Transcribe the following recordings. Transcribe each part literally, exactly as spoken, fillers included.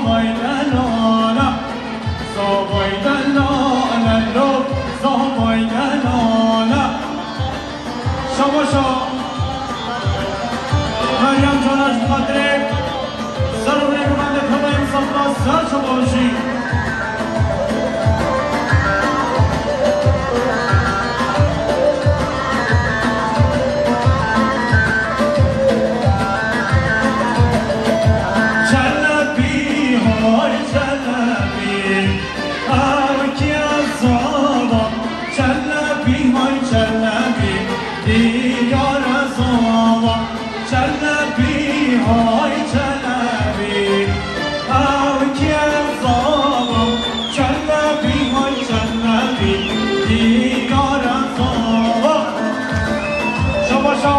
Zavay delala, zavay delala, lo, zavay delala. Şabaşa. Meryem Canaş Kadri, Sarı Reymane Kalayım Safra, Sarı Çabaşi. Çelebî, hay Çelebî, ew kî zava, Çelebî, hay Çelebî, diyara zava, Çelebî, hay Çelebî, ew kî zava, Çelebî, hay Çelebî, diyara zava. Şabaşa.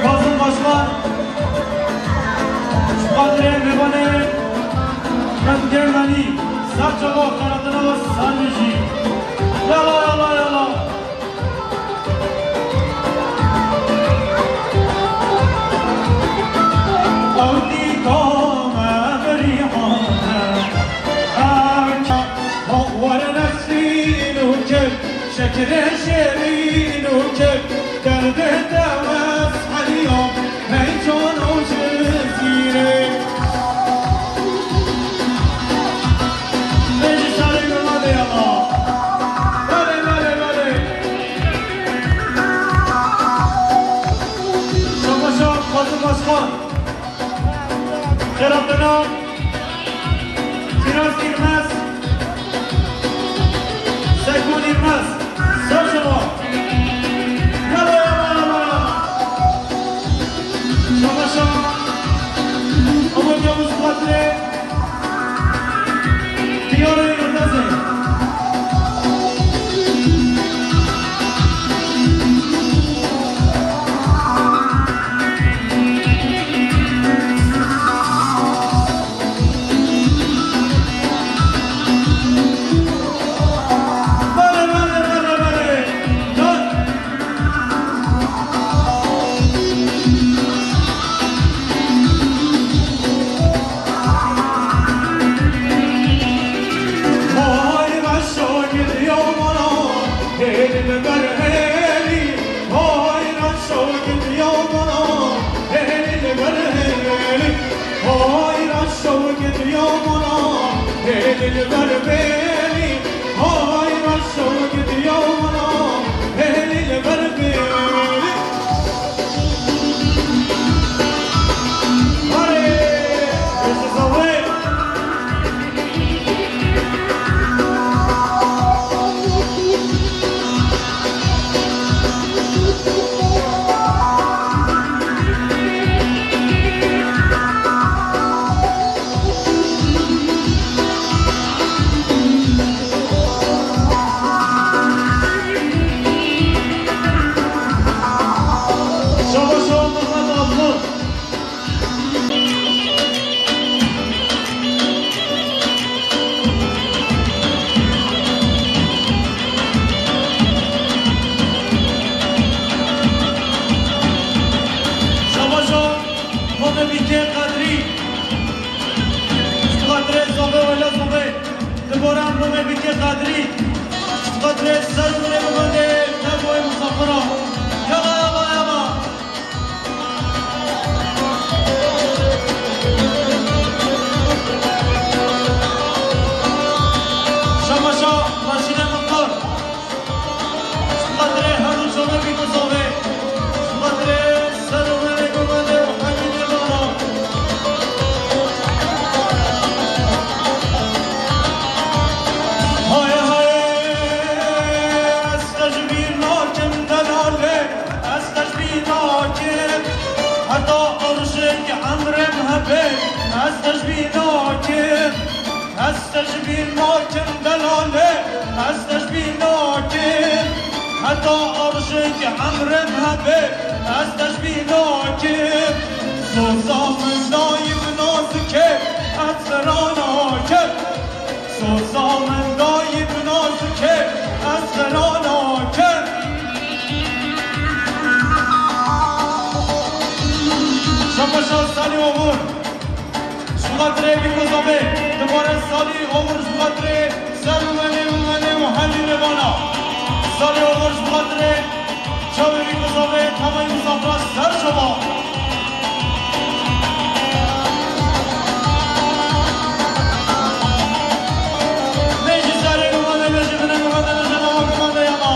Kazım Başkan, Şukadirê Mêvanê, Rengê Melî, ser çava, qenatina we ser bijî. Yala, yala, yala. Ew dîka me berî hate, ew ka-, were nesrîn û kir. Şekirê şêrîn û kek, derdê te wes heliya, hey cana Cizîrê. Bêjî şarê gurmadê ya ma. Belê, belê, belê. Şabaşa Kazım Başkan. Xêr hatine. Firas Girmez. Seko Girmez. Ser şema. Yala, yala, yala, yala. Şabaşa. Ama Yavuz Fatih'e. Diyarê Yıldız'ı. Hay reşo gidiyo mala, hêlî li ber hêlî. Hay reşo gidiyo mala, hêlî li ber hêlî. Hay reşo gidiyo mala, hêlî li ber bêlî. Hay reşo gidiyo mala, hêlî li ber bêlî. Şabaş, şabaş, Mehmet Aslan. Şabaşo, Momê Bîkê Qedrî. Ji xatirê zobê wele zobê. Diboran Momê Bîkê Qedrî. Ji xatirê ser û binê bibandê, teboyê misafira. Yala, yala, yala. Şamaşa Maşînê Muxtar. Xatirê her û çavê bî ku zavê. Xatirê ser û merê ku mendê û hemî dîvana. Haye haye, ez te ji bîr nakim delalê. Ez te ji bîr nakim, heta arşek emrim hebe, ez te ji bîr nakim. Ez te ji bîr nakim delale, ez te ji bîr nakim. Heta arşek emrim hebe, ez te ji bîr nakim. Soza min dayî min nazike, ez xera nakim. Soza min dayî min nazike, ez xera nakim. Şabaşa Salî Oxur. Xatirê Bîkozovê, dubare Salî Oxir ji xatirê ser û melê û melê û helî mêvana. Salî Oxir ji xatirê çavê Bîkozovê, temay misafira ser şoma. Bêjî serê û melê, bêjî binê û melê, bêjî nava û melê ya ma.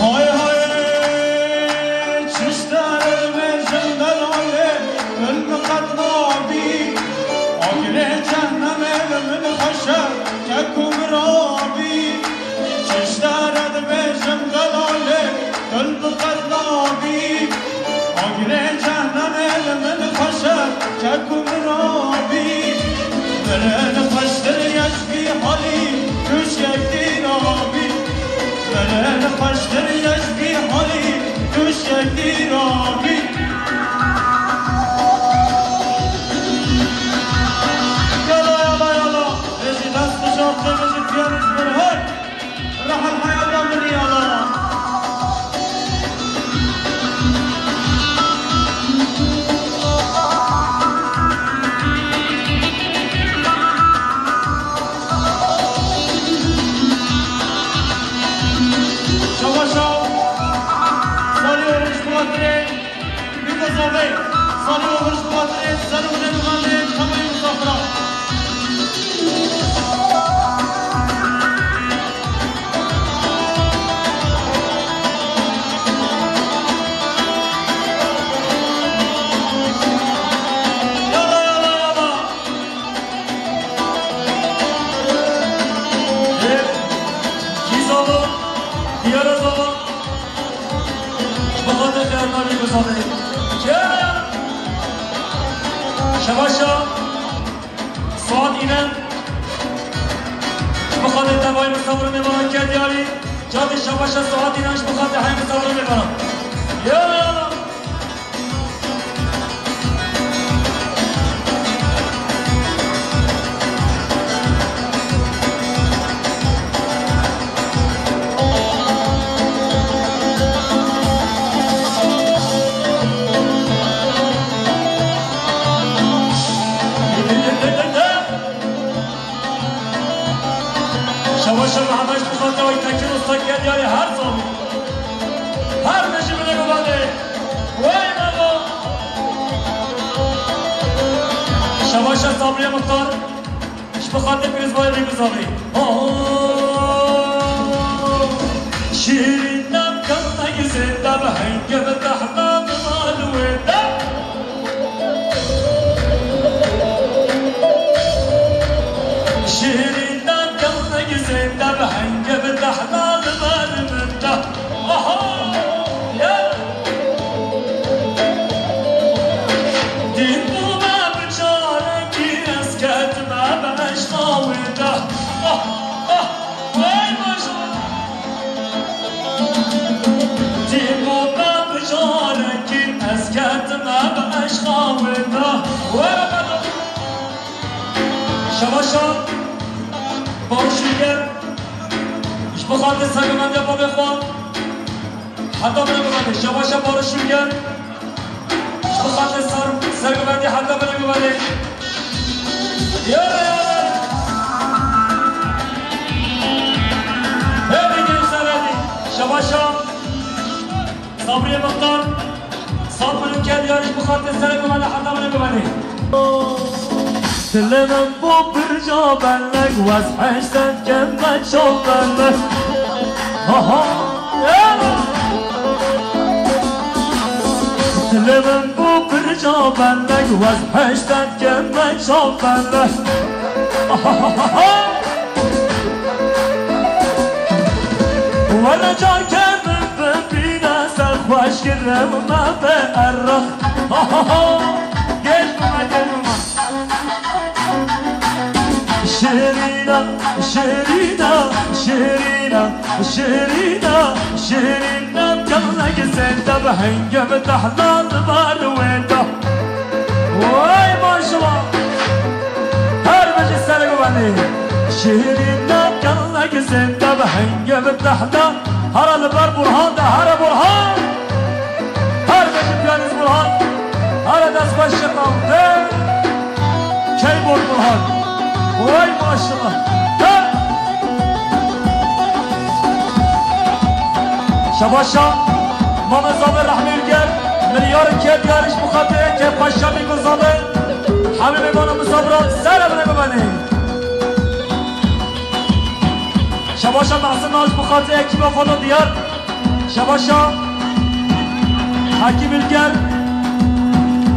Hay hay, çi ji te re dibêjim delalê, min bi qet nabî. Agirê cehnemê li min xweş e, kek û mirabî. Çi ji te re dibêjim delalê, tu li min qet nabî. Agirê cehnemê li min xweş e, kek û mirabî. Mirin xweştir ye ji vî halî, tu ji yekî rabî. Mirin xweştir ye ji vî halî, tu ji yekî rabî. Yala, yala, yala. Bêjî dest bijart, bêjî piyanîst min hey. Rahel hayata min yala. Şabaşa. Salî Oxir ji xatirê Bîkozovê. Salî Oxir ji xatirê ser û binê û melê temay misafira. Yala, yala, yala. Ê, kî zava? Diyara zava? Ji bo xatir xêr nabî bizanê. Kera! Şebaşa Suat Înen. Ji bo xatir tevayê misafirê mêvanan ke diyarî. Cadê Şebaşa Suat Înen ji bo xatir heyê misafirê mêvanan. Ya! Şebaşa Mihemed ji bo xatir wî Tekir Usta ke diyarê her zalî. Her ne ji binê bibadê. Wey baba. Şebaşa Sabriye Muxtar. Ji bo xatir pîrozbayê wî bizavî. Oh, şîrîn nam kewnek zêde bi henge bi tehna diman wê de. Şîrîn nam kewnek zêde bi henge bi tehna diman min de. Aha! Ya! Dîn bûme bi carekî ez ketime bi eşqa wê de. Ah, ah, wey bajo! Dîn bûme bi carekî ez ketime bi eşqa wê de. Wey bajo! Şebaşa Barış Ülker, ji bo xatir sergovendiya babê xwe. Heta binê bibendê. Şebaşa Barış Ülker. Ji bo xatir ser, sergovendî heta binê bibendê. Yare, yare. Hevî gel servendî. Şebaşa Sabriye Muxtar. Saf bin û ker diyar ji bo xatir serê bibendê heta binê bibendê. Dilê min bo birca belek, wez heştet keme çav belek. Aha, ela. Dilê min bo birca belek, wez heştet keme çav belek. Aha, aha, aha. Wele carke min bibîne, ser xweş kirim me be errex. Gel bime, gel bime. Şirîna, şirîna, şirîna, şirîna, şirîna, gelek zêde bi henge bi tehna li ber wê de. Way maşallah. Her bijî serê bibendê. Şirîn de gelek zêde bi hingê bi tehda. Here li ber Burhan de, here Burhan. Her bêjin piyanîst Burhan. Here dest xweş şiqam. Hey! Keyboard Burhan. Vay maşallah. Hey! Şebaşa. Mame Zabê rehmî li gel. Milyar kê diyar ji bo xatirê kê paşa Mîko Zabê. Hemî mêvana misafira ser evine bibenê. Şebaşa Mehsin Naz ji bo xatirê ekîba Fono Diyar. Şebaşa Hekîm Ülger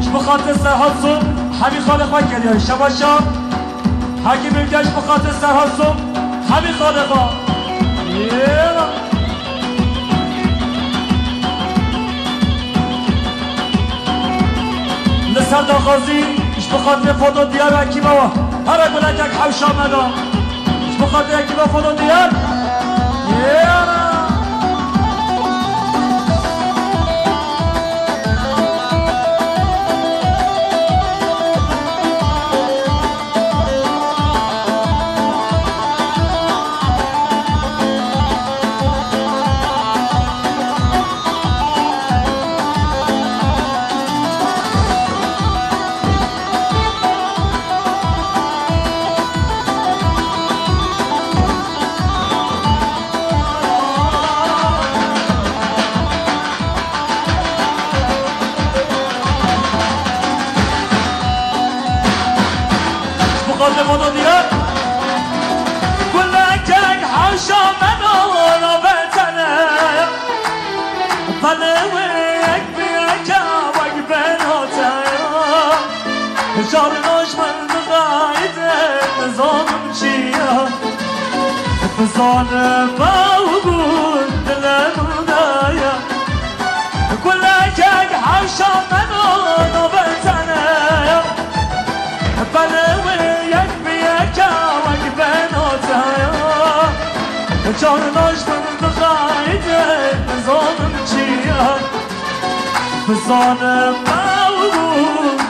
ji bo xatirê Serhat Zom hemî xalê xwe kiriye. Şebaşa Hekîm Ülger ji bo xatirê Serhat Zom hemî xalê xwe. Yêla. Li ser daxwazî ji bo xatirê Fono Diyar û ekîba we. Here gulekek hewşa me da. Ji bo xatirê ekîba Fono Diyar. Yêla. Ji bo xatirê Fono Diyar. Gulekek hewşa me da navê te ne. Pelê wê yek bi yek e wek bêhna te ya. Carna ji min dixeyde nizanim çi ye. Bizanim ew gul dilê min de ye. Gulekek hewşa me da navê te ne. Pelê wê yek bi yek e wek bêhna te ya. Carna ji min dixeyde nizanim çi ye. Bizanim ew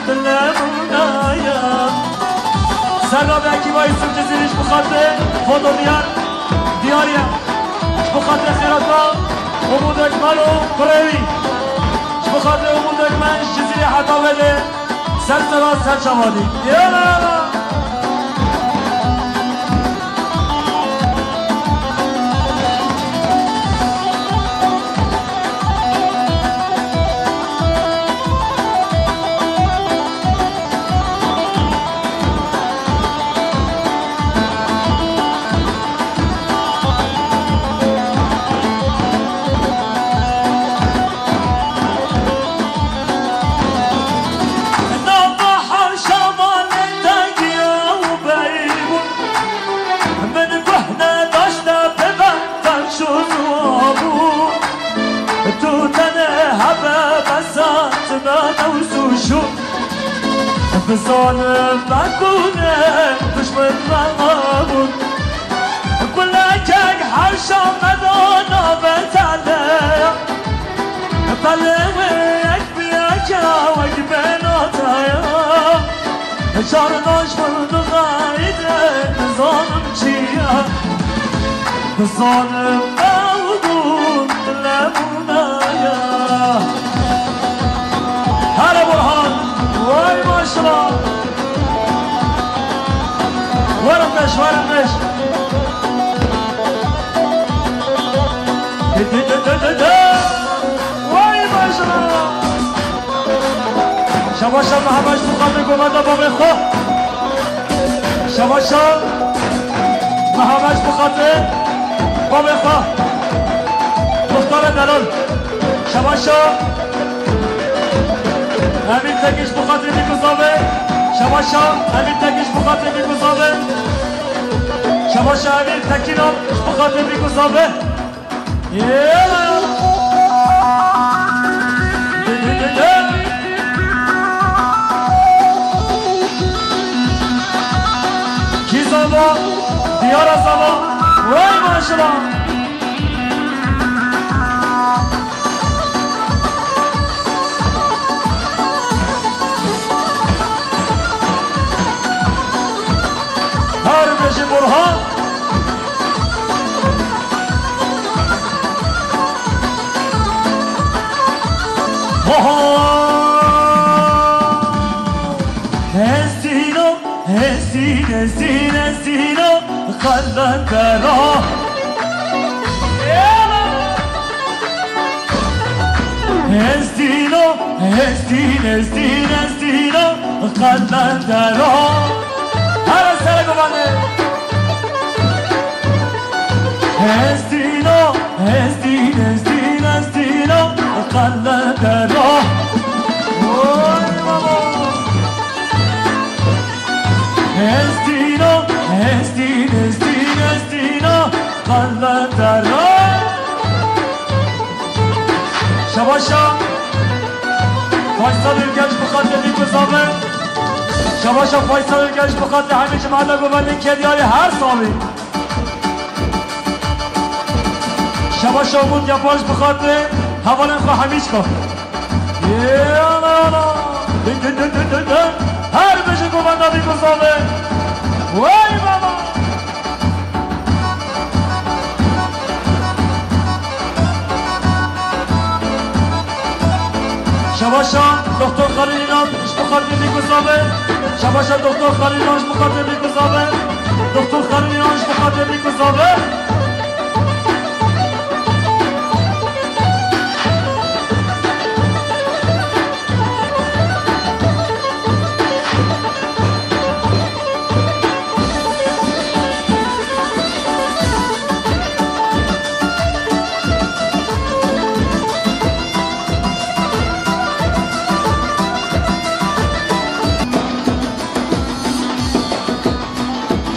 dilê min de ye. Serra be ekîba Yusuf Cizîrî ji bo xatirê Fono Diyar, Diyar ye. Ji bo xatirê xêrata Umûd Ekmel û kurê wî. Ji bo xatirê Umûd Ekmel ji Cizîrê heta Welê. Ser sera ser çavanî. Yala yala. Nava hewşa malê te giya û bey bû. Min guh nedaşte pê ve tenş û ziwa bû. Tu tenê hebe besa tu me newz û şû. Bizanim me kûne dişmin me bûn. Gulekek hewşa me da navê te de. Pelê wê yek bi yek e wek bêhna te ya. Carna ji min dixeyde nizanim çi ye. Bizanim ew bûn dilê min de ye. Here Burhan, way maşallah. Werin beş, werin beş. Dö, dö, dö, dö, dö, dö. Way maşallah. Şebaşa Mihemed ji bo xatirê govenda bavê xwe. Şebaşa Mihemed ji bo xatirê bavê xwe. Muxtarê delal. Şebaşa Emîr Tekin ji bo xatirê Mîko Zavê. Şebaşa Emîr Tekin ji bo xatirê Mîko Zavê. Şebaşa Emîr Tekin ji bo xatirê Mîko Zavê. Yê. Kî zava? Diyara zava. Vay maşallah. Her bêjin Burhan. Hestîn, hestîn, hestîno, qelendera. Hestîno, hestîn, hestîn, hestîno, qelendera. Here sere guvane. Hestîno, hestîn, hestîn, hestîno, qelendera. Oy baba. Hestîno, hestîn, hestîn, hestîno, qelendera. Şebaşa Faysal Ülgenç bi xatir Bîkû Zave. Şebaşa Faysal Ülgenç bi xatir hemî cemaeta govendên Kedyarê her salî. Şebaşa Umut Yapar ji bi xatirê hevalên xwe hemî çiqa. Yana, yana. Dın, dın, dın, dın, dın, dın. Her bijî govenda Bîkû Zave. Wey baba. Şebaşa Doktor Xalil İnan ji bi xatir Bîkû Zave. Şebaşa Doktor Xalil İnan ji bi xatir Bîkû Zave. Doktor Xalil İnan ji bi xatir Bîkû Zave.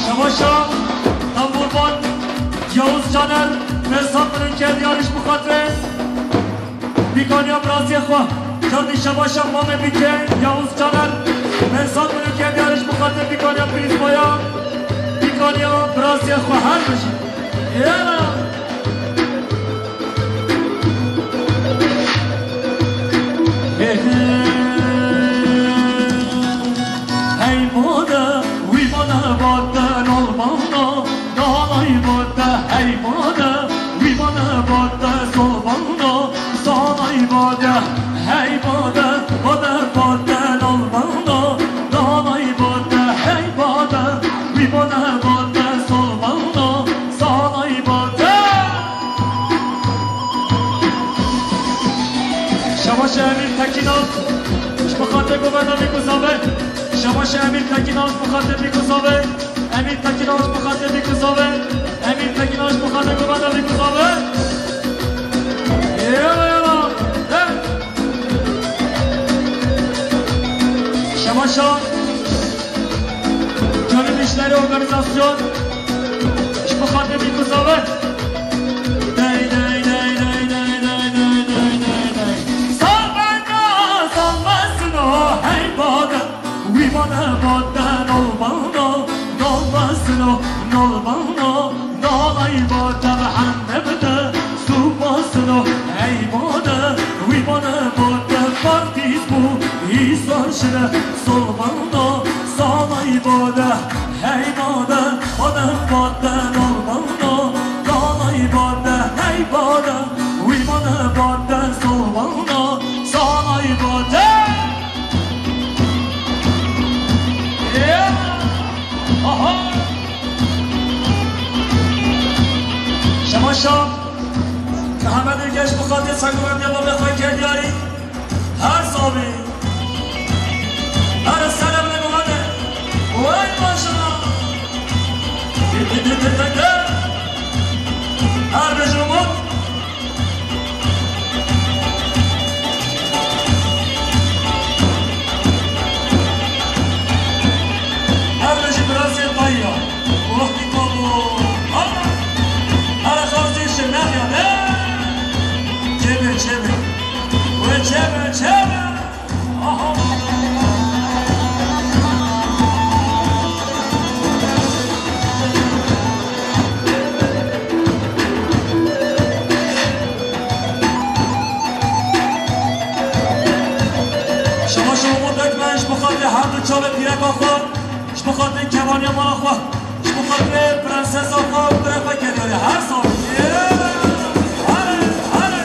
Şebaşa Tamburban Yavuz Caner, Mesut Mülker Yarış bu kadre. Bîkaniya biraziyê xwe. Cardî şebaşa mamê bîke Yavuz Caner. Mesut Mülker Yarış bu kadre. Bîkaniya pîzmaya. Bîkaniya biraziyê xwe her bijî. Êna. Hey bode, wî bode, bode, nol bana, dalay bode, hey bode, wî bode, bode, sol bana, salay bode, hey bode, bode, bode, nol bana, dalay bode, hey bode, wî bode, bode, sol bana, salay bode. Şebaşa Emîr Tekînan, ji bi xatir govenda Bîkû Zave. Şebaşa Emîr Tekînan, ji bi xatir Bîkû Zave. Emîr Tekînan, ji bi xatir Bîkû Zave. Emîr Tekînan, ji bi xatir govenda Bîkû Zave. Yala, yala. He. Şebaşa Gönül İşleri Organizasyon, ji bi xatir Bîkû Zave. Dey, dey, dey. Sal bende, sal besino, hey bade, wî bade, bade, nol bano, nol besino, nol bano, dalay bade, hende bide, su basino, hey bade, wî bade, bade, partiz bu, îsar şire, sol bano, salay bade, hey bade, bade, bade, nol bano, dalay bade, hey bade, wî bade, bade, sol bano, salay bade. Aha. Şemaşa Mehmet Ülgenç bu kadar sakın diye bana koy gel yari. Her sabi. Her selam ne bu kadar. Vay başına. Her bir umut. Her bijî birazê tayya. Wextî ka bû. Her xastî şi nexya ne. Çêbe, çêbe. Wê çêbe, çêbe. Aha. Şima şima mû dek me ji bo xatirê her du çavê pîreka xwe, ji bo xatirê kevaniya mala xwe, ji bo xatirê prensesa xwe û birê xwe keviyarê her sal. Here, here. Hey, hey.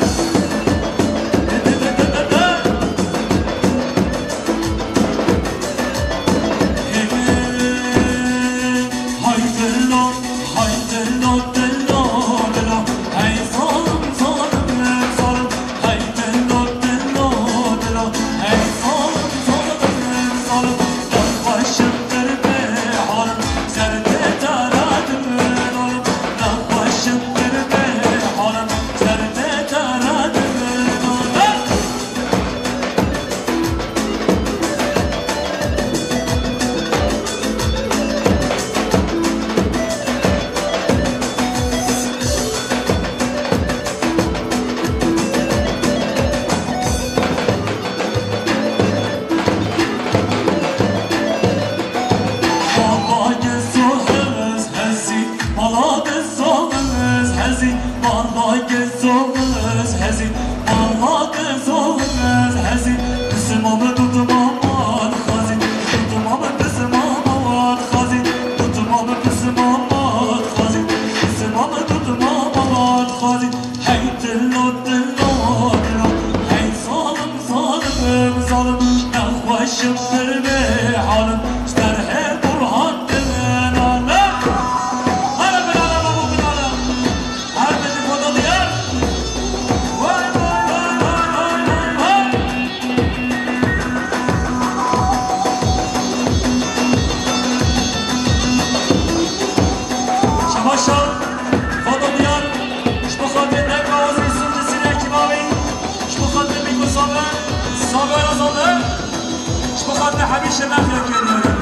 Şemex ya kê diyarî.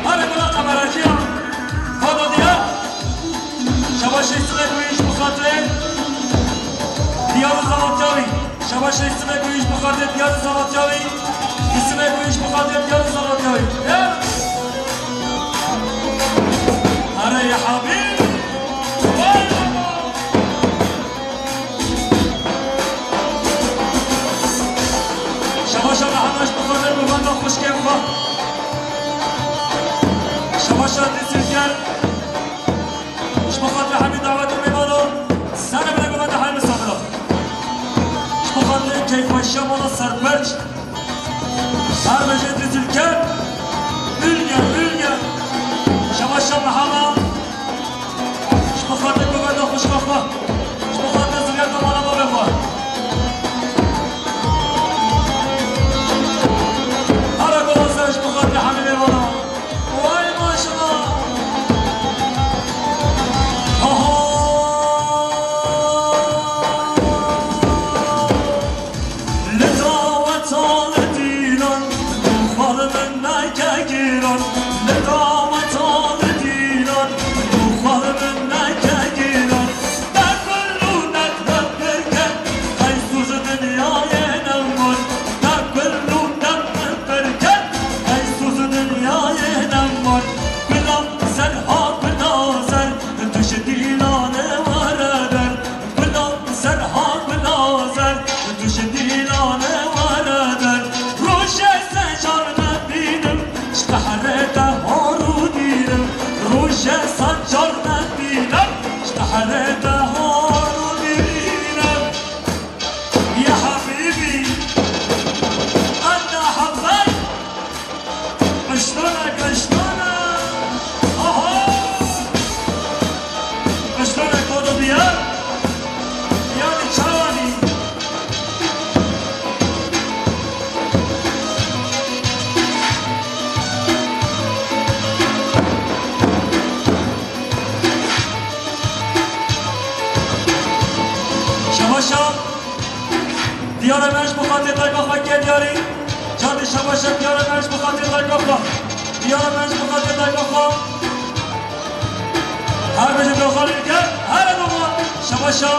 Hare gula qemerekiya. Kodo diyar. Şabaşê sinek wî ji bo xatirê diyar û zavatya wî. Şabaşê sinek wî ji bo xatirê diyar û zavatya wî. Sinek wî ji bo xatirê diyar û zavatya wî. Ya. Hare ya habîb. Vay baba. Şebaşa Mehemmed ji bo xatir bavenda xwişkên xwe. Şebaşa Dîsirker. Ji bo xatir hemî dawetê mêvanan. Sere bire bavenda her misafira. Ji bo xatir keyfxweşiya mala Serperç. Her bejê Dîsirker. Ülge, ülge. Şebaşa Mehemmed. Ji bo xatir bavenda xwişka xwe. Ji bo xatir ziviyeta mala bavê xwe. Hara gola ser ji bo xatir hemî mêvanan. Vay maşallah. Aha. Li daweta li dîlan, xwar min neke giran. Li daweta li dîlan, xwar min neke giran. Te kul û te te pir ket, qeys û ji dinyayê neman. Te kul û te te pir ket, qeys û ji dinyayê neman. Bila serha bila zer, tu ji dîlanê were der. Bila serha bila zer, tu ji dîlanê were der. Rojê se car nebînim, ji qehrê te har û dîrim. Rojê se car nebînim, ji qehrê te har û dîrim. Ya habîbî, anta hebay. Qiştona, qiştona. Aha! Qiştona kodo diyar. Yani çawanî. Şebaşa. Diyara me ji bo xatirê dayika xwe ke diyarî. Cadê şebaşa diyara me ji bo xatirê dayika xwe. Diyara me ji bo xatirê dayika xwe. Her bêje doxanê ke, here doxan. Şebaşa.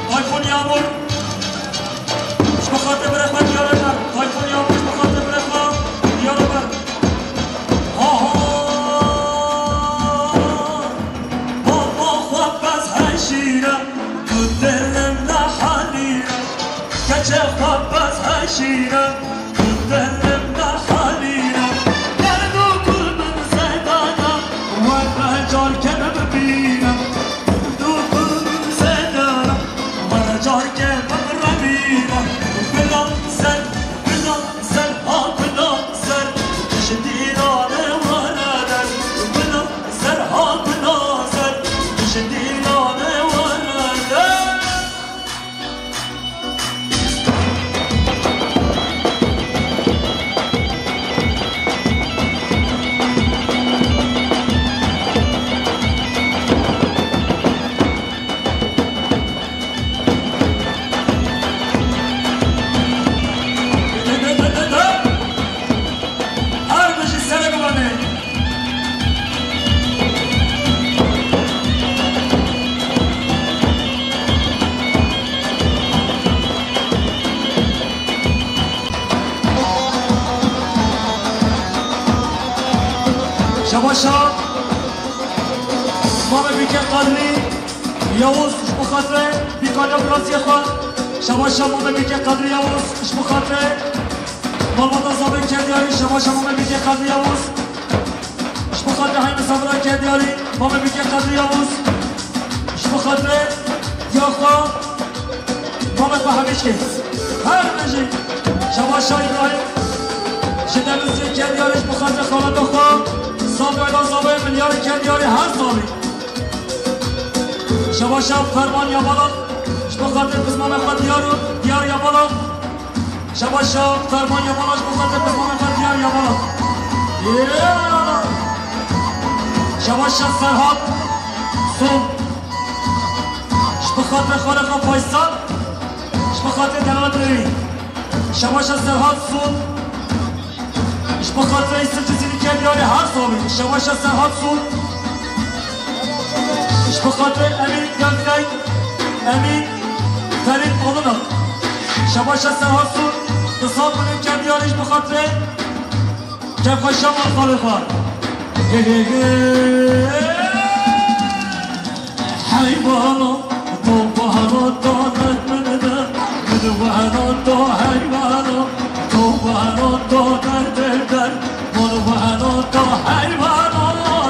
Tayfun Yağmur. Ji bo xatirê birê xwe diyara me. Tayfun Yağmur ji bo xatirê birê xwe. Diyara me. Aha. Baba xwe bes heşîre. Tu dilim nehalîne, keçê xwe bes heşîne, tu dilim nehalîne. Derd û kul min zêdane, were carke min bibîne. Derd û kul min zêdane, were carke min remîne. Bila ser, bila ser, ha bila ser, tu ji dîlanê were der. Bila ser, ha bila ser, tu ji dîlanê were der. Her bijî, sere bibanê. Şebaşa Mamê Bîkê Qadrî Yavuz ji bo xatirê bîkanîya birasiyê xwe. Şebaşa Mamê Bîkê Qadrî Yavuz ji bo xatirê malbata Zabê Kendiyarî. Şebaşa Mamê Bîkê Qadrî Yavuz. Ji bo xatirê hemî misafira Kendiyarî, Mamê Bîkê Qedrî Yavuz. Ji bo xatirê diya xwe, Mamê xwe hemî çikê. Her bijî. Şebaşa Îbrahîm. Ji Denizliyê Kendiyarî ji bo xatirê xaleta xwe. Sal wela Zabê milyarê Kendiyarî her salî. Şebaşa Ferman Yamalak. Ji bo xatirê pismamê xwe Diyar û Diyar Yamalak. Şebaşa Ferman Yamalak ji bo xatir pismamê xwe Diyar Yamalak. Ya! Şebaşa Serhat Sun. Ji bo xatir xalê xwe Faysal. Ji bo xatir Delal Dêrî. Şebaşa Serhat Sun. Ji bo xatirê Yusuf Cizîrî Kedyarê her sabî, şebaşa Serhat Sûr. Ji bo xatirê Emîn Gefnek, Emîn Ferîd Alınak. Şebaşa Serhat Sûr, di sal binin Kedyarê ji bo xatirê Kevxweşa Malxalê xwe. He he he. Heyvano, to wahano, to derd min de, min wahano, to heyvano, to wahano, to derd der, min wahano, to heyvano,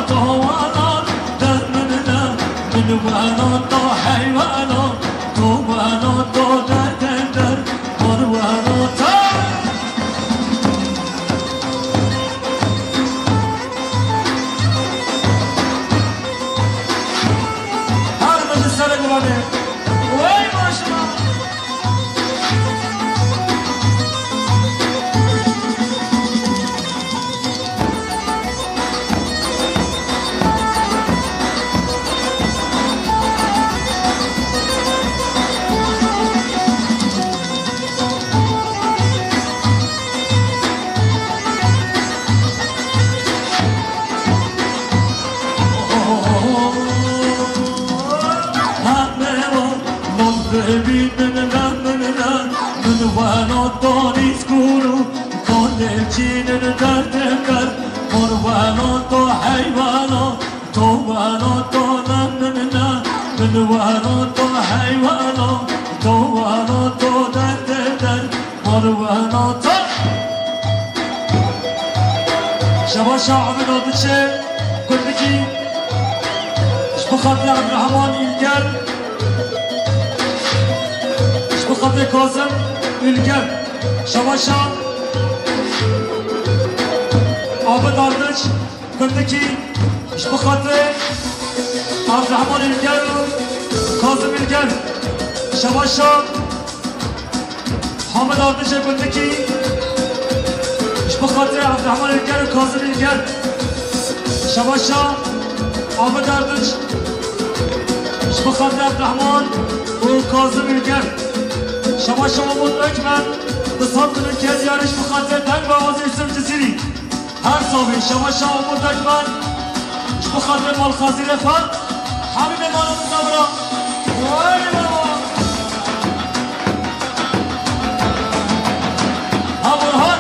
to wahano, derd min de, min wahano, to heyvano, to wahano, to derd der, min wahano, to. Her min li serê guvanê. Wey maşallah. Min weno donîskûr û kandilçînin derdê ber. Min weno to heywana, to weno to ne min ne. Min weno to heywana, to weno to derdê der. Min weno to. Şebaşa Ahmet Ardıç'e gundikî ji bo xatirê Abdurrahman Ülger, ji bo xatirê Kazım Ülger. Şebaşa Ahmet Ardıç gundikî ji bo xatirê Abdurrahman Ülger û Kazım Ülger. Şebaşa Hamed Ardıçê gundikî ji bo xatirê Abdurrahman Ülger û Kazım Ülger. Şebaşa Hamed Ardıç ji bo xatirê Abdurrahman û Kazım Ülger. Şebaşa Umut Ökmen, di sed bin Ülker diyarê ji bo xatirê deng ve awazê Yusuf Cizîrî. Her sabî şebaşa Umut Ekmen ji bo xatirê malxezîrê xwe hemî mêvanan dida bira. Wey baba! Ha Burhan!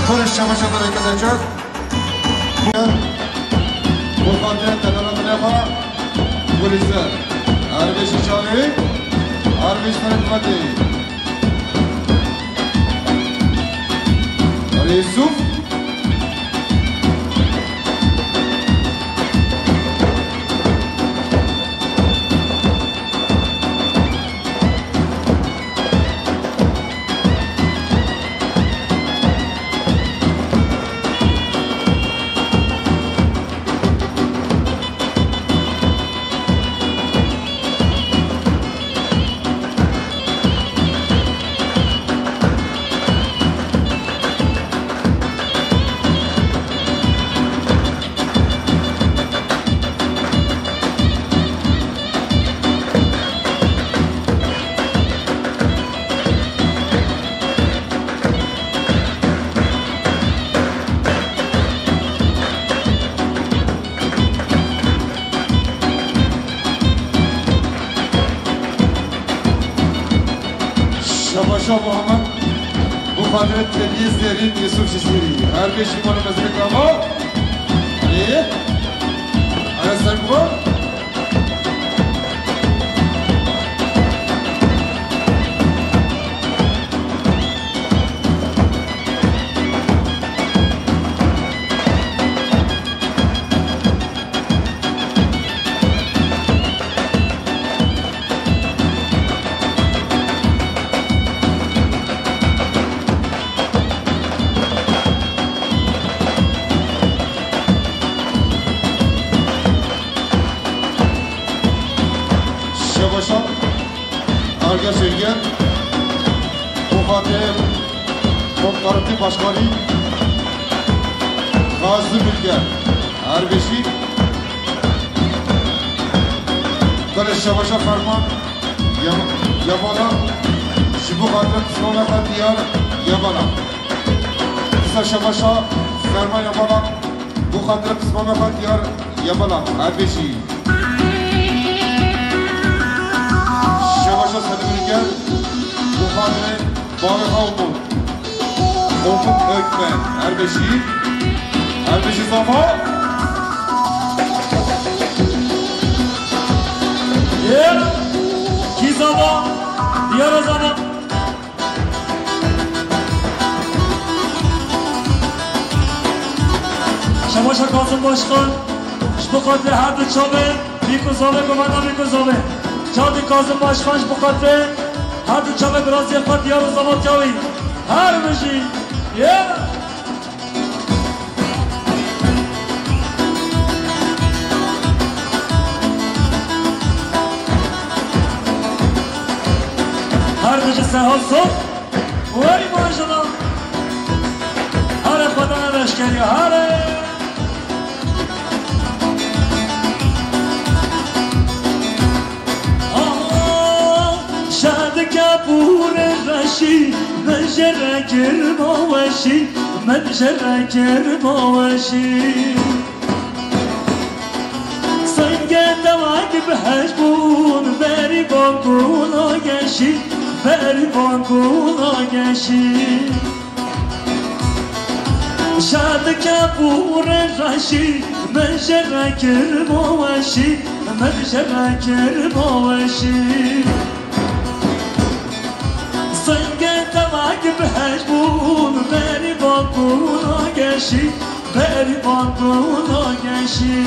Barış Çamaş'a berekete çok. Bu fante tenora menefa. Gurize. Erbeşi Çali. Erbeşi Merekmeti. Yusuf. Şabaşa Muhammed, bu xatirê teviyê zêrîn Yusuf Şişîrî. Her beş îmanê mezrê kama. Ê? Aya ser bu. Şebaşa, Arga Şevgen, Muhatem, Komparti Başkanı, Gazi Bilge, Erbeşi, Kale Şebaşa Ferman, Yam-, Yamala, ji bo xatir pismama xwe diyar Yamala. Kisa Şebaşa Ferman Yamala, bo xatir pismama xwe diyar Yamala, Erbeşi. Şebaşa Sedî Bilge, bo xatir bavê xwe û Oxum Ökmen, Erbeşî. Erbeşî Safa. Yê, kî Zava? Diyara Zava. Şebaşa Kazım Başkan, ji bo xatirê her du çavê, bîk û zavê, govenda bîk û zavê. Cadî Kazım Başkan ji bo xatirê her du çavê biraziyê xwe diyar û zava tiyawî. Her bijî. Yê. Her bijî Seha Sof. Wey maşallah. Hare xwedana leşkerî, hare. Aha, şadike pûrê reşî, min jê re kir baweşî, min jê re kir baweşî. Singê te wek bi hej bûn, berî van kuna geşî, berî van kuna geşî. Şadike pûrê reşî, min jê re kir baweşî, min jê re kir baweşî. Singê te wek bi hej bûn, berî van kuna geşî, berî van kuna geşî.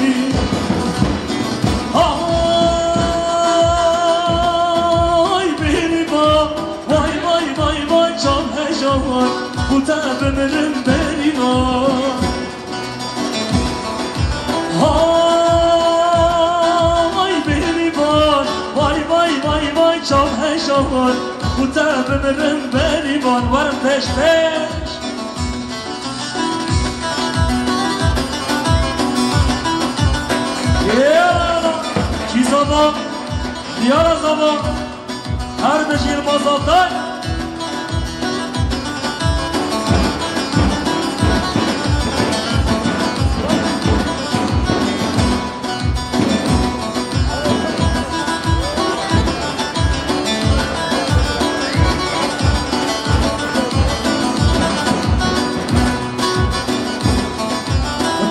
Ay berî van, vay, vay, vay, vay, çav heja vay, ku te bimirim berî van. Hay Ku te bimirim berîvan werim pêş pêş. Yala, Çîzana, Diyara Zana, her bijî Yilmaz Altay.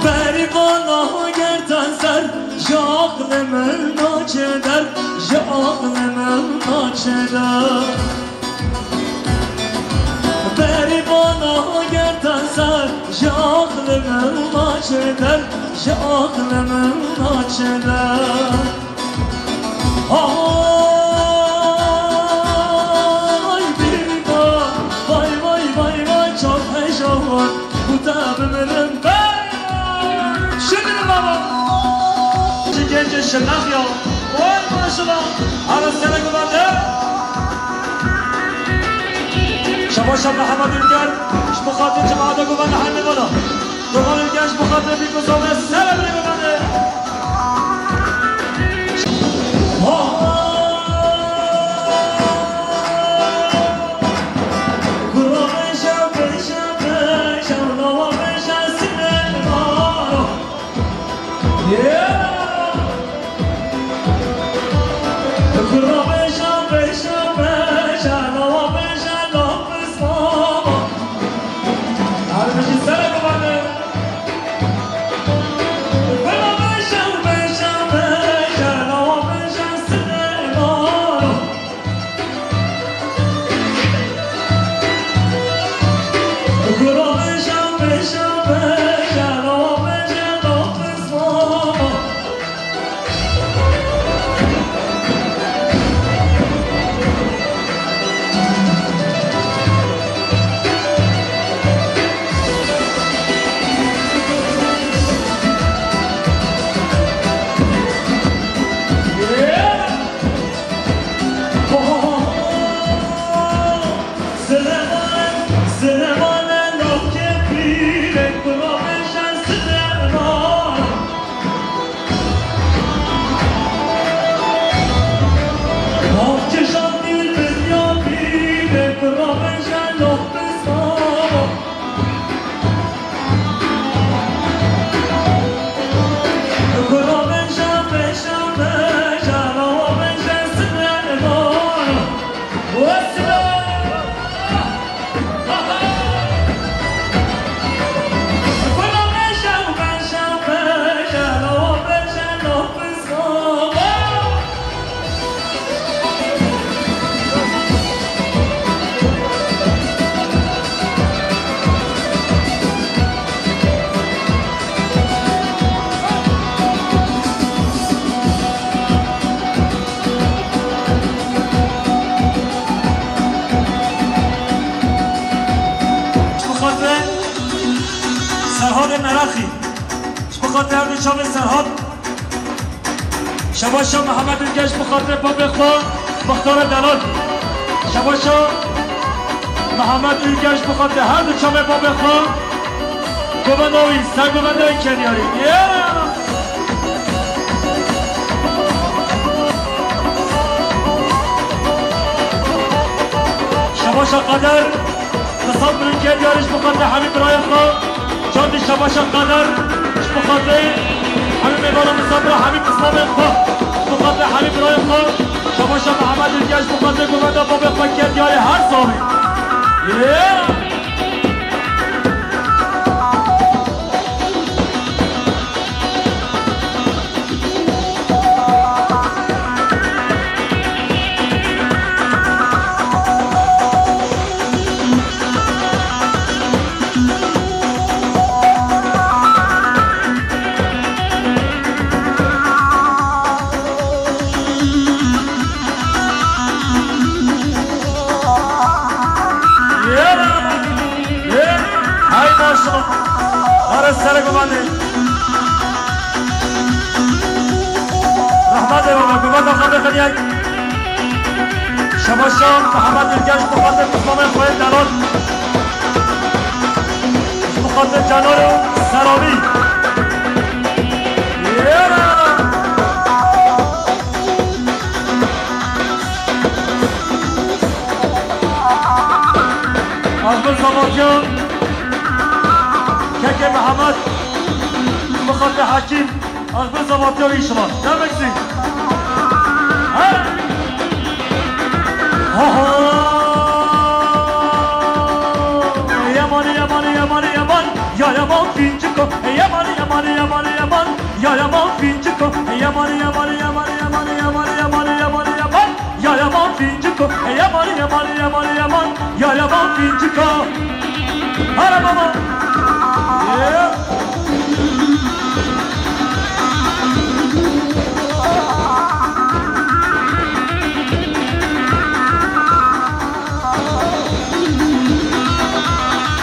Berî vana ger te ser, ji aqlê min naçe der, ji aqlê min naçe der. Berî vana ger te ser, ji aqlê min naçe der, ji aqlê min naçe der. Ay bîrî da, vay, vay, vay, vay, çav heja wan, ku te bimirim, hey! Şibî baba! Ji gencê Şirnex ya. Oy maşallah. Ara sene guvende. Şabaşa Mihemed Ülker. Ji bo xatir cemaate guvende hemî bana. Dogan Ülker ji bo xatir bir kuzane sene bile guvende. Gura beşe, beşe, beşe, lawa beşe, sine, lawa. Ji bo xatirê Serhadê Meraxî, ji bo xatirê her du çavê Serhad, Şebaşa Mihemed Ülker ji bo xatirê babê xwe Mixtara Delal. Şebaşa Mihemed Ülker ji bo xatirê her du çavê babê xwe govenda wî, ser govenda wî ket diyarî. Yeah! Şebaşa Qeder, Qisam Bülentiyê diyarî ji bo xatirê hemî birayên xwe, çandî şebaşa Qeder, ji bo xatirê hemî mêvanan misafira hemî pismamên xwe, ji bo xatirê hemî birayên xwe, şebaşa Mihemed Ülker ji bo xatirê govenda babê xwe ket diyarî her sabî. Yeah! Hey maşallah. Ara sere gumane. Rahmet ey baba, gumane xabe xaniyay. Şebaşa Mihemed Ilgen ji bo xatir pismamên xwe yên delal. Ji bo xatir Cenaro Seramî. Yêra! Azmin Zavatiya, Keke Mihemed, ji bo xatir Hekîm. Azmin Zavatiya wî şima. Demekî. He? Ho, ho. Yeman, yeman, yeman, yeman. Ya yeman finciko. Yeman, yeman, yeman, yeman. Ya yeman finciko. Yeman, yeman, yeman, yeman. Ya yaban finciko, e yaban, yaban, yaban, yaban, ya yaban finciko. Hara baba. Yeah.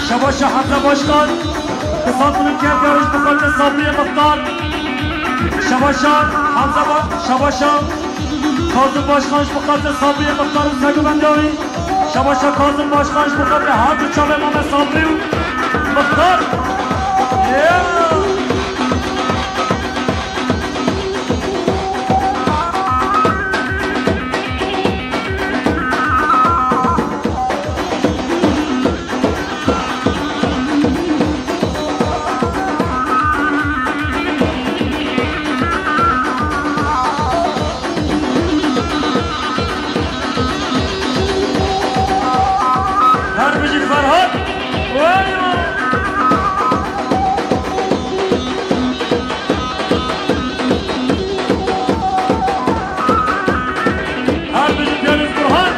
Şebaşa Hemze Başkan, kısa bunu kerkeriş bu kadar sabriye muhtar. Şebaşa Hemze Ba-, Şebaşa Kazım Başkan ji bo xatir Sabriyê Mixtar û sergubendiyê wî. Şebaşa Kazım Başkan ji bo xatir her du çavê Mame Sabrî û Mixtar. Yeah! Her bijî Ferhat. Her bijî Deniz Burhan.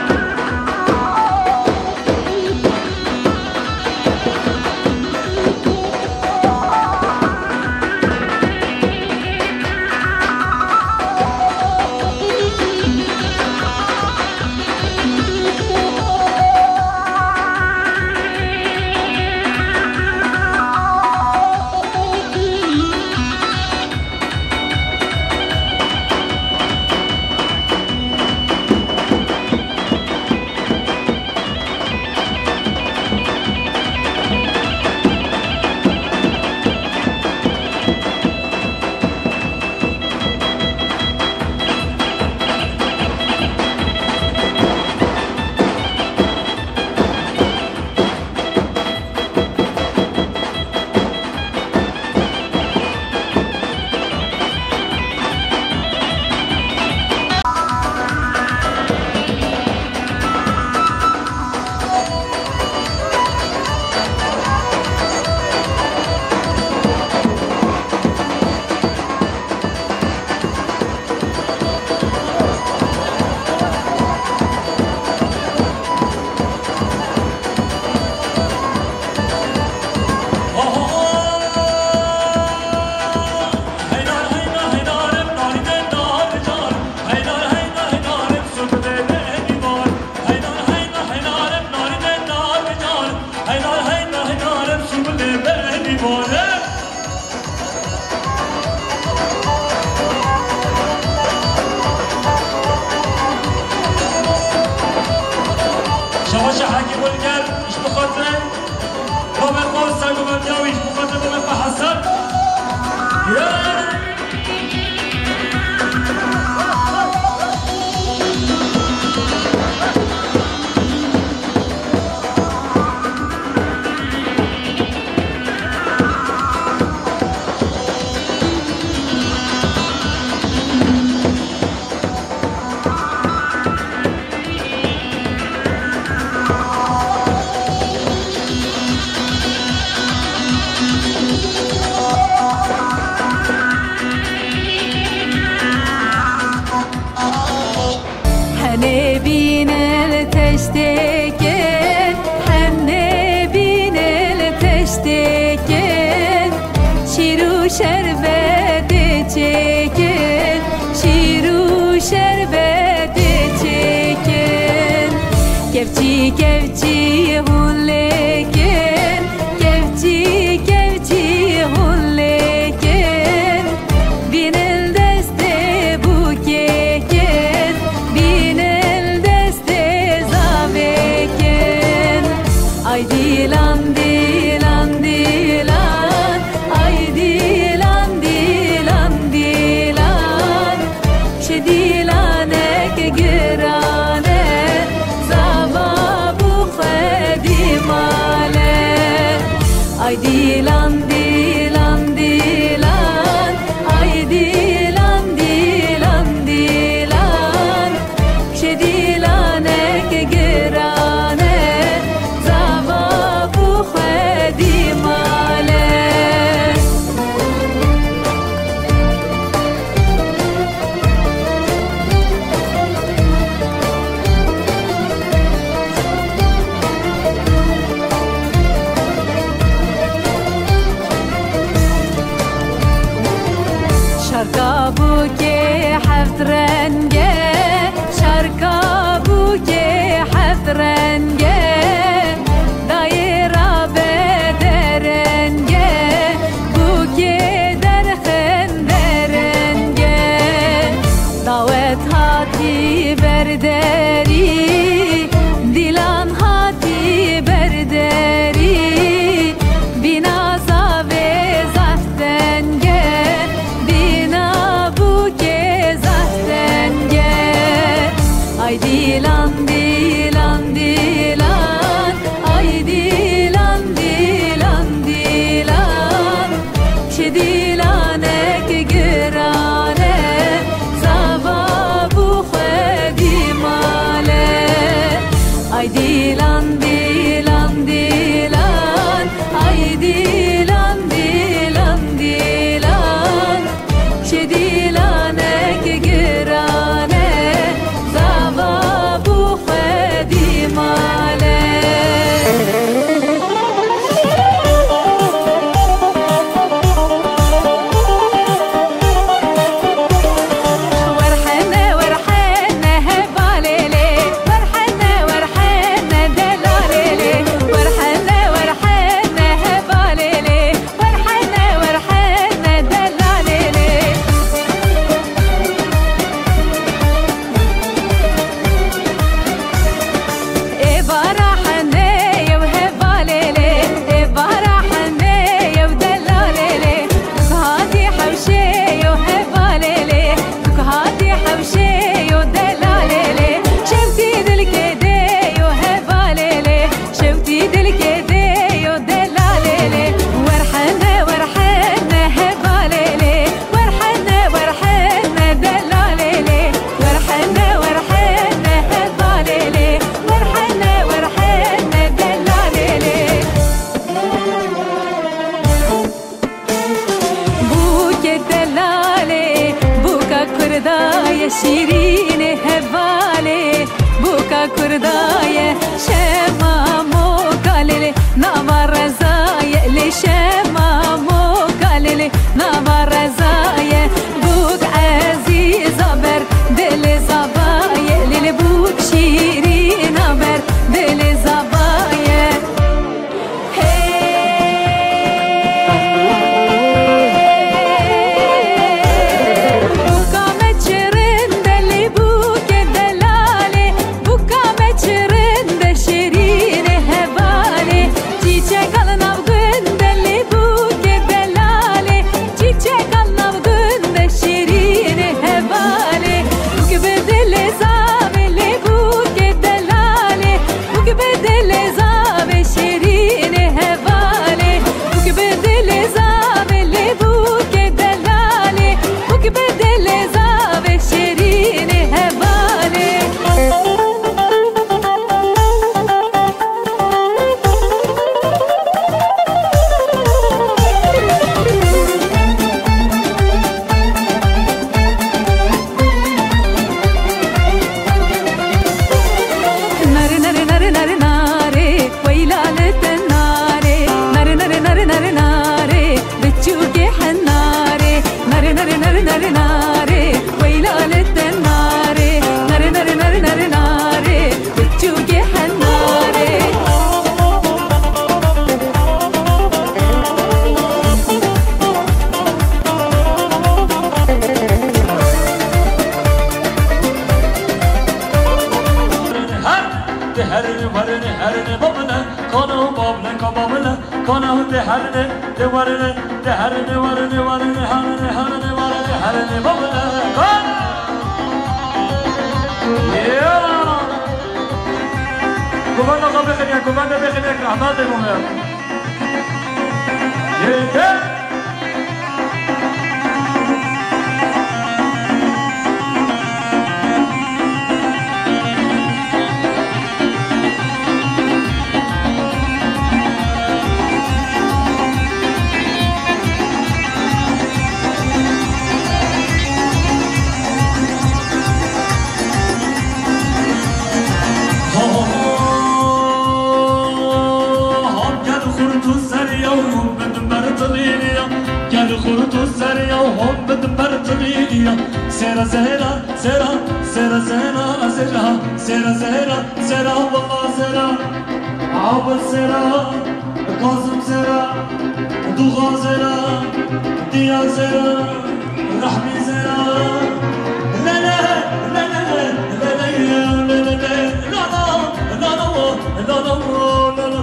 Şebaşa Hekîm Ulker, ji bo xatirê babê xwe û sergovendiya wî, ji bo xatirê babê xwe Hesen. Yeah! Hene bînil teştêkin, hene bînil teştêkin. Şîr û şerbetê çêkin, şîr û şerbetê çêkin. Kevçî, kevçî hûn lêkin, kevçî, kevçî hûn lêkin. Bînil destê bûkêkin, bînil destê Dîlanek giran e, zava bû xwedî male. Ay dîlan, dîlan, dîlan, ay dîlan, dîlan, dîlan. Ji dîlanek giran e, zava bû xwedî male. Şarka bûkê heft renge, şarka bûkê heft renge, dayê rabe derenge, bûkê derxin derenge. Dawet hatî ber derî, dîlan hatî ber derî, bîna zavê zaf teng e, bîna bûkê zaf teng e. Ay dîlan, dîlan, dîlan, ay dîlan, dîlan, dîlan. Ji dîlanek giran e, zava bû xwedî male. Ay dîlan, dîlan, dîlan, ay dîlan, dîlan, dîlan. Ji dîlanek giran e, zava bû xwedî male. Werhene, werhene, hevalê lê. Werhene, werhene, delalê lê. Werhene, werhene, hevalê lê. Werhene, werhene, delalê lê. Êvara hene yew hevalê lê, êvara hene yew delalê lê. Duk hatî hewşê yew hevalê lê, duk hatî hewşê yew delalê lê. Şewtî dilkê dê yew hevalê lê. Şewtî dilkê dê yo delalê lê. Werhene, werhene hevalê lê. Werhene, werhene delalê lê. Werhene, werhene hevalê lê. Werhene, werhene delalê lê. Bûke delalê, bûka kurda ye şîrînê hevalê, bûka kurda ye şema moka lê lê, nava reza ye lê şema moka lê lê, nava reza ye. Bûk ezîza ber dilê zava ye lê lê, bûk şîrîna ber dilê zava ye. Bûka me çi rind e lê bûkê delalê, bûka me çi rind e şêrînê hevalê. Çîçeka li nav gund e lê bûkê delalê, çîçeka li nav gund e şêrînê hevalê. Bûk bi dilê zavê lê bûkê delalê, bûk bi dilê zavê şêrînê hevalê. Bûk bi dilê zavê lê bûkê delalê, bûk bi dilê zavê şêrînê hevalê. Nare, nare, nare, nare, nare, weyla li te nare. Nare, nare, nare, nare, nare, biçûkê henare. Nare, nare, nare, nare, nare, weyla li te nare. Nare, nare, nare, nare, nare, biçûkê henare. Her, di herin, werin, herin, babine, kana, babine, ka, babine, kana, di herin, di werin, di herin, werin, werin, herin, herin, werin, herin, babine, kana. Bixin ya, gumende bixin ya, rahmetê bûme. Yê, yê. Hom gel xurt û ser ya û hom bidin ber tilîniya. Gel xurt û ser ya û hom bidin ber tilîniya. Sera zera, zera, zera, zera, zera, zera, zera, zera, walla zera. Abid zera, Kazım zera, Duxa zera, Diya zera, Rahmi zera. Lele, lele, lele, lele, lele, lala, lala, lala, lala.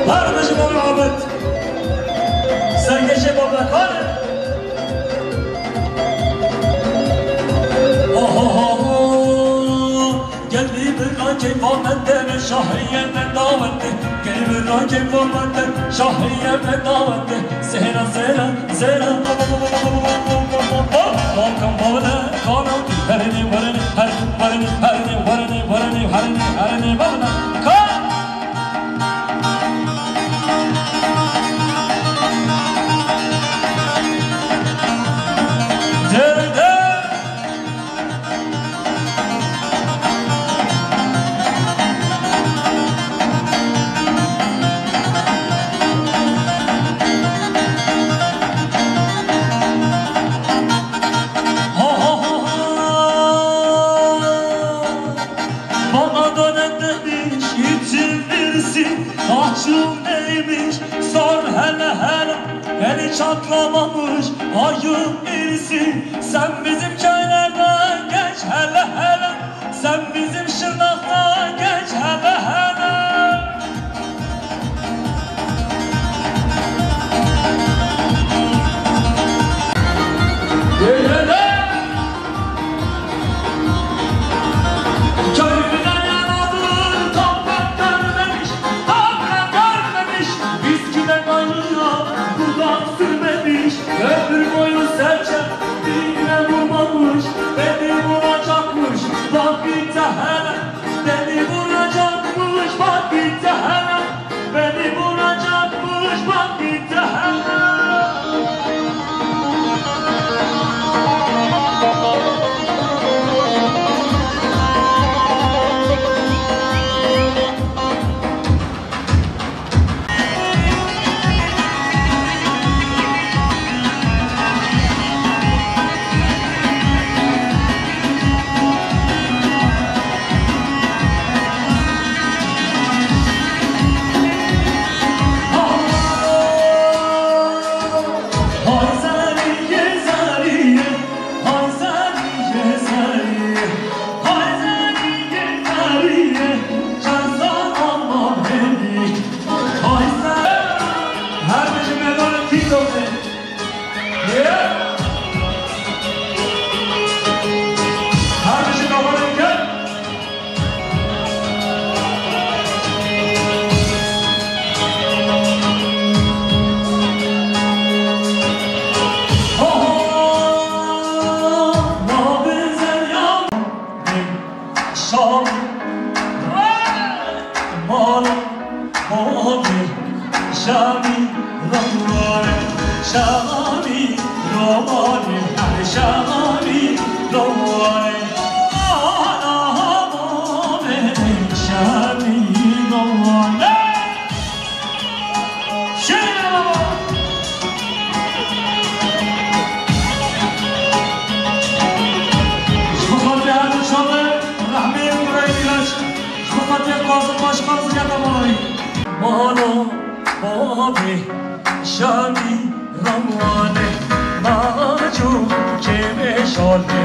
Her bijî Mevla Abid. Serkêşê babekan e. Ohohoho. Gel vî bira keyfa me de, şahiyê me dawet de. Gel vî bira keyfa me de, şahiyê me dawet de. Zehra, zehra, zehra. Hop, hop, hop, hop, hop. Balkan bavle, kana. Herni, herni, herni, herni, herni, herni, herni, herni, herni, bavle. Kan. Derde. Ha, ha, ha, ha. Bana dönen demiş, içim birisi, saçım neymiş, sor hele hele, eli çatlamamış, ayın birisi. Sen bizim köylerden geç hele hele, sen bizim Şırnak'tan geç hele hele. Gecede köyümden yaradır, toprak görmemiş, toprak görmemiş. Viskiden ayrıya dudak sürmemiş. Ömür boyu serçe diline vurmamış. Beni vuracakmış, bak gitti hele. Beni vuracakmış, bak gitti hele. Beni vuracakmış, bak gitti hele. Şam, Mala, Mala, Şami, Romani, Şami, Romani, Şami, Romani. Ana, Şami, Romani. Şehre baba! Ji bo xatirê her du çavan, rehmê Kurayê Mîraç, ji bo xatirê Kazim Başkan ziyade malayî. Mala bavê Şamî ramane, macû kêmê şalê.